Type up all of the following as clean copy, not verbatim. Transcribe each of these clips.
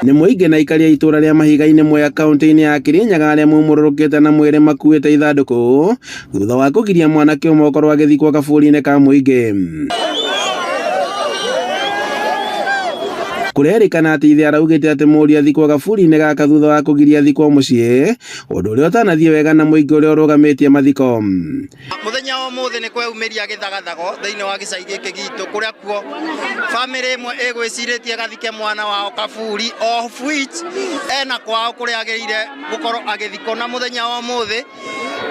Nĩ mũingĩ na aikari a itũra rĩa Mahiga-inĩ Mwea kaunti-inĩ ya Kirinyaga arĩa maumũrũrũkĩte na mwĩrĩ makuĩte ithandũkũ thutha wa kũgiria mwanake ũmwe gũkorwo agĩthikwo kaburi-inĩ ka mũingĩ. Kũrerĩkana atĩ ithe araugĩte atĩ mũriũ athikwo kaburi-inĩ gaka thutha wa kũgiria athikwo mũciĩ, ũndũ ũrĩa ũtanathiĩ wega na mũingĩ ũrĩa ũrũgamĩtie mathiko. Mũthenya wa ũmũthĩ nĩ kweyumĩria gĩthagathago thĩinĩ wa gĩcagi gĩkĩ gitũ kũrĩa kuo bamĩrĩ ĩmwe ĩgwĩcirĩtie gathike mwana wao kaburi, of which ena kwao kũrĩa agĩrĩire gũkorwo agĩthikwo. Na mũthenya wa ũmũthĩ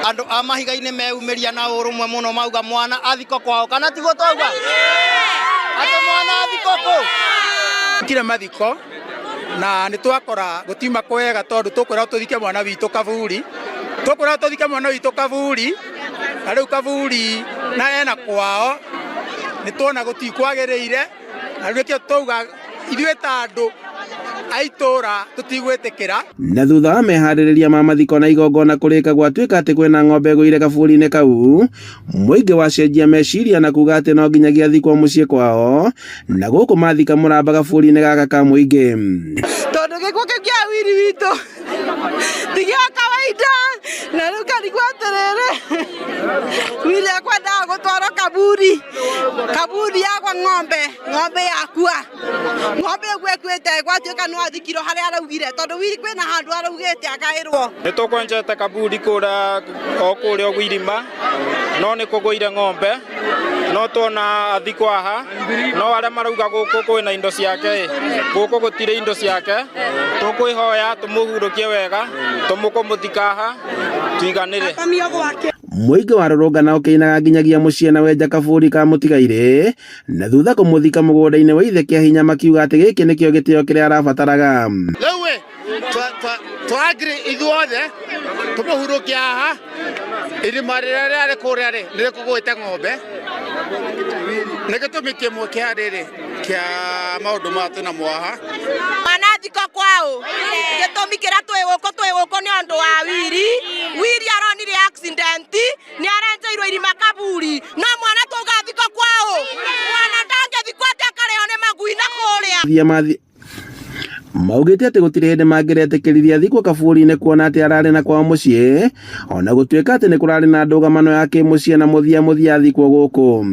andũ a Mahiga-inĩ meyumĩria na ũrũmwe mũno mauga mwana athikwo kwao, kana tiguo twauga atĩ mwana athikwo kũ? Kire mathiko na nĩ twakora gũtiuma kwega tondũ tũkwĩrwo tũthike mwana witũ kaburi, tũkwĩrwo tũthike mwana witũ kaburi, na rĩu kaburi na ena kwao nĩ tuona gũtikwagĩrĩire, na rĩu nĩkĩo twauga ithuĩ ta andũ a itũũra tũtigwĩtĩkĩra. Na thutha wa meharĩrĩria ma mathiko na igongona kũrĩka gwatuĩka atĩ kwĩna ng'ombe ĩgũire kaburi-inĩ kau, mũingĩ wacenjia meciria na kuga atĩ no nginyagia athikwo mũciĩ kwao, na gũkũ mathika mũramba kaburi-inĩ gaka ka mũingĩ. Tondũ gĩkuũ kĩu kĩa wiri witũ ti gĩa kawaida, na rĩu ngarigwo atĩrĩrĩ, wiri akwendaga gũtwarwo kaburi, kaburi yagwa ng'ombe, ng'ombe yakua, ng'ombe ũguo ĩkuĩte gwatuĩka no athikirwo harĩa araugire, tondũ wiri kwĩna handũ araugĩte agaĩrwo. Nĩ tũkwenjete kaburi kũrĩa o kũrĩa ũguo irima, no nĩ kũgũire ng'ombe, no tuona athikwo haha, no arĩa marauga gũkũ kwĩna indo ciake, gũkũ gũtirĩ indo ciake, tũkwĩhoya tũmũhurũkie wega, tũmũkũmũthika haha, tuiganĩre. Mũingĩ warũrũngana ũkĩinaga nginyagia mũciĩ na wenja kaburi ka mũtigairĩ, na thutha kũmũthika mũgũnda-inĩ wa ithe kĩa hinya makiuga atĩ gĩkĩ nĩkĩo gĩtĩo kĩrĩa arabataraga. Rĩu tũrangiri ithuothe tũmũhurũkie haha, irima rĩrĩa rĩarĩ kũrĩa rĩ nĩ rĩkũgũĩte ng'ombe, nĩ gĩtũmi kĩmwe kĩa rĩrĩ kĩa maũndũ maya twĩna mwaha. Mwana athikwo kwao, gĩtũmi kĩrĩa twĩ gũkũ twĩ gũkũ nĩ ũndũ wa wiri, wiri aronire accident, nĩ arenjeirwo irima kaburi, no mwana twauga athikwo kwao, mwana ndangĩthikwo atĩ akarĩo nĩ magui na kũrĩa. Maugĩte atĩ gũtirĩ hĩndĩ mangĩretĩkĩririe athikwo kaburi-inĩ kuona atĩ ararĩ na kwao mũciĩ, ona gũtuĩka atĩ nĩ kũrarĩ na ndũgamano ya kĩmũciĩ na mũthia mũthia athikwo gũkũ.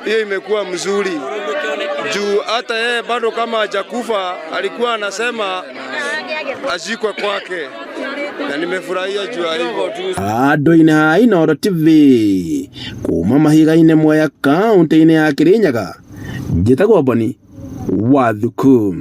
Hiyo imekuwa mzuri juu hata yeye bado kama hajakufa alikuwa anasema azikwe kwake, na nimefurahia juu ya hivyo. Andũ-inĩ ha Inooro TV kuma Mahiga-inĩ Mwea kaunti-inĩ ya Kirinyaga, njĩtagwo Boni Wathuku.